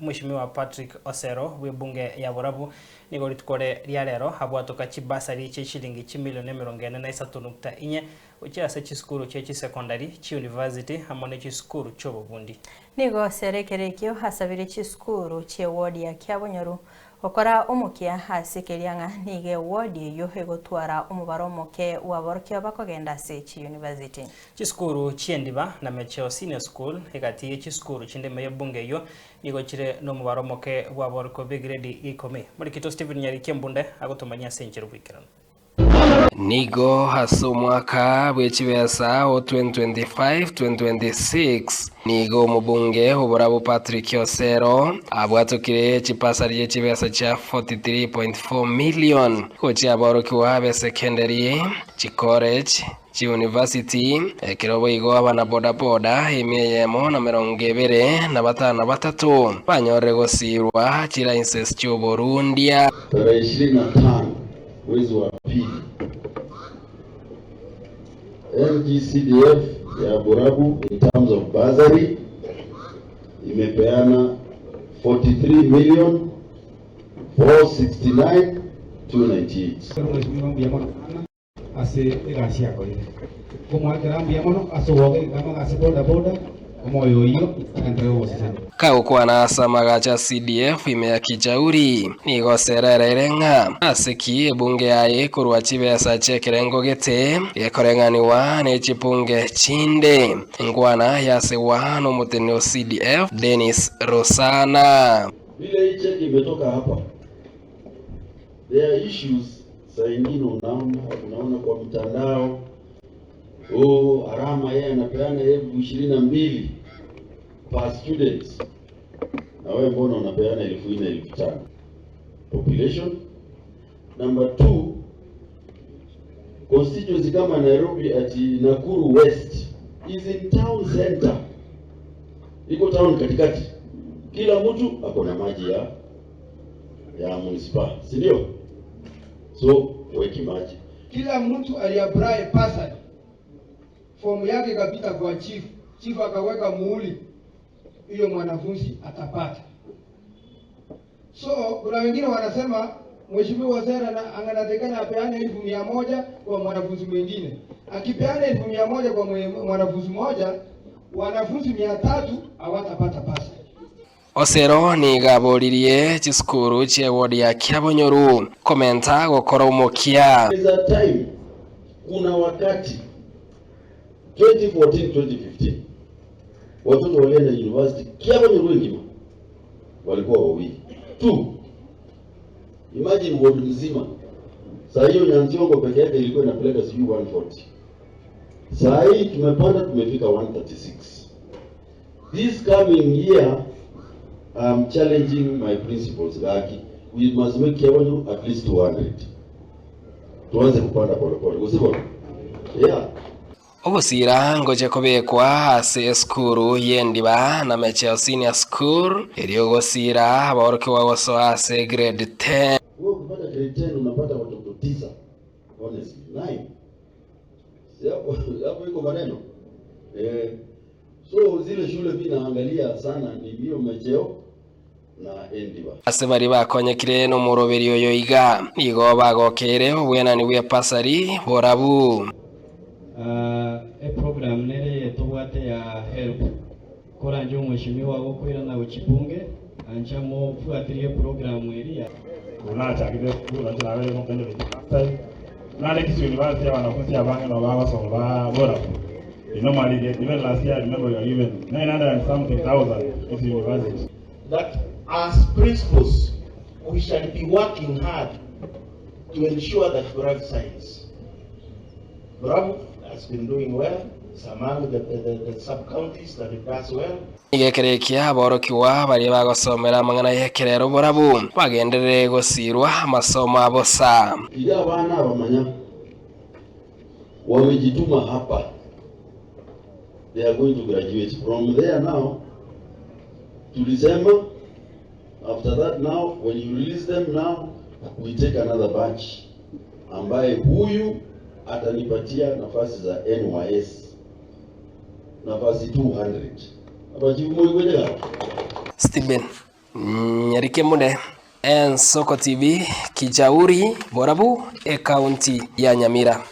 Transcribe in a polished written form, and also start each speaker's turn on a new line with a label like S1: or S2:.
S1: Omweshimiwa Patrick Osero bw'ebunge ya Borabu nigo rituko ria rero abwatoka chibasari chie chilingi chimilioni 43 nukta inye gochia ase chisukuru chie chisekondari, chiuniversity amo ne chisukuru chi'obobundi.
S2: Nigo Osero ekero ekio asabire chisukuru chi'eward ya Kiabonyoru Gokora omokia ase keria ng'a nigo ewodi eyio egotwara omobaro omoke bw'aborokigwa bakogenda ase chiyunivasiti.
S1: Chisukuru chi'endiba na Mecheo Senior School egati ye chisukuru chinde ime y'ebunge eyio nigo chire nomobaro omoke bw'aborokigwa b'egredi ya ikomi. Morikito Stephen Nyariki Embunde agotomanyia ase enchera oboikeranu.
S3: Nigo ase omwaka bw'echibesa o 2025-2026 nigo omobunge oborabu Patrick Osero abwatokire chipasari chie chibesa chia 43.4 million gochia aborokigwa b'esekenderi, chicollege, chiuniversity, ekero boigo abana bodaboda emia eyemo na 253 banyorire gosiirwa chilicense chi'oborundia.
S4: Tarehe 25 mwezi wa pili NGCDF ya Borabu in terms of bursary imepeana 43 million 469 298.
S5: Mheshimiwa mbuya mono sana ase egasi akorire. Nkomoakera mbuya mono ase ogoaka egekama ase boda boda omoyo oyio agenderere gogosesenia.
S3: Kagokwana ase amagacho a CDF ime ya Kijauri, nigo oserereire ng'a ase ki ebunge yaye ekorua chibesa chi'ekerengo gete gekoreng'anigwa ne chibunge chinde. Enkwana yasegwa nomoteneni o CDF Dennis Rosana.
S4: Vile hii cheki imetoka hapa there are issues saa ingine unaona unaona kwa mtandao oh, Arama yeye anapeana 22,000 per student, na wewe mbona unapeana 4,000 5,000? Population number two, constituency kama Nairobi ati Nakuru West is in town center, iko town katikati, kila mtu ako na maji ya ya municipal, si ndio? So weki maji
S6: Kila mtu aliapply bursary, fomu yake ikapita kwa chief, chief akaweka muhuri, hiyo mwanafunzi atapata. So kuna wengine wanasema Mheshimiwa Sera na anatakikana apeane 100,000 kwa mwanafunzi mwingine. Akipeana 100,000 kwa mwanafunzi mmoja, wanafunzi 300 hawatapata bursary.
S3: Osero nigo aboririe chisukuru chi'eward ya Kiabonyoru komenta gokora omokia.
S4: There's a time, kuna wakati 2014 2015 watoto walienda university Kiabonyoru engima walikuwa wawili tu. Imagine ward mzima. Saa hiyo Nyansiongo peke yake ilikuwa inapeleka sijui 140. Saa hii tumepanda tumefika 136. This coming year I'm challenging my principals gaki we must make Kiabonyoru at least 200. Tuanze kupanda polepole. Usivyo? Yeah.
S3: Ogosira ngochia kobekwa ase esukuru y'endiba na Mecheo Senior School, erio ogosira abaorokigwa gosoa ase grade 10.
S4: Wewe ukipata grade 10 unapata watoto tisa. Honestly, 9. Si hapo hapo iko maneno. Eh, so zile shule mimi naangalia sana ni hiyo Mecheo na Endiba.
S3: Ase baria bakonyekire nomoroberi oyo iga, nigo bagokeire obwenani bw'epasari borabu.
S7: Eprogram nere eye tobwate ya help. Koranche omweshimiwa gokoirana gochia bunge, ancha mofuatirie eprogram eria.
S8: Buna nachakire esukuru nainche nabeire nkobenefit last time. Nare Kisii University abanafunzi abange nabo bagosoma ba borabu. They normally get, even last year I remember we were given 900 and something thousand Kisii University.
S9: That as principals we shall be working hard to ensure that Borabu signs. Borabu has been doing well, it's among the, the, the sub-counties that it does well.
S3: Nigo ekero ekia aborokigwa baria bagosomera amang'ana y'ekerero borabu bagenderere gosiirwa amasomo a bosa.
S4: Iga abana abamanya wamejituma hapa they are going to graduate from there now tulisema after that now when you release them now we take another batch ambaye huyu atanipatia nafasi za NYS nafasi 200 abachifu moigwete
S3: Stephen. Nyarike Mune, Ensoko TV, Kijauri, Borabu, Ekaunti ya Nyamira.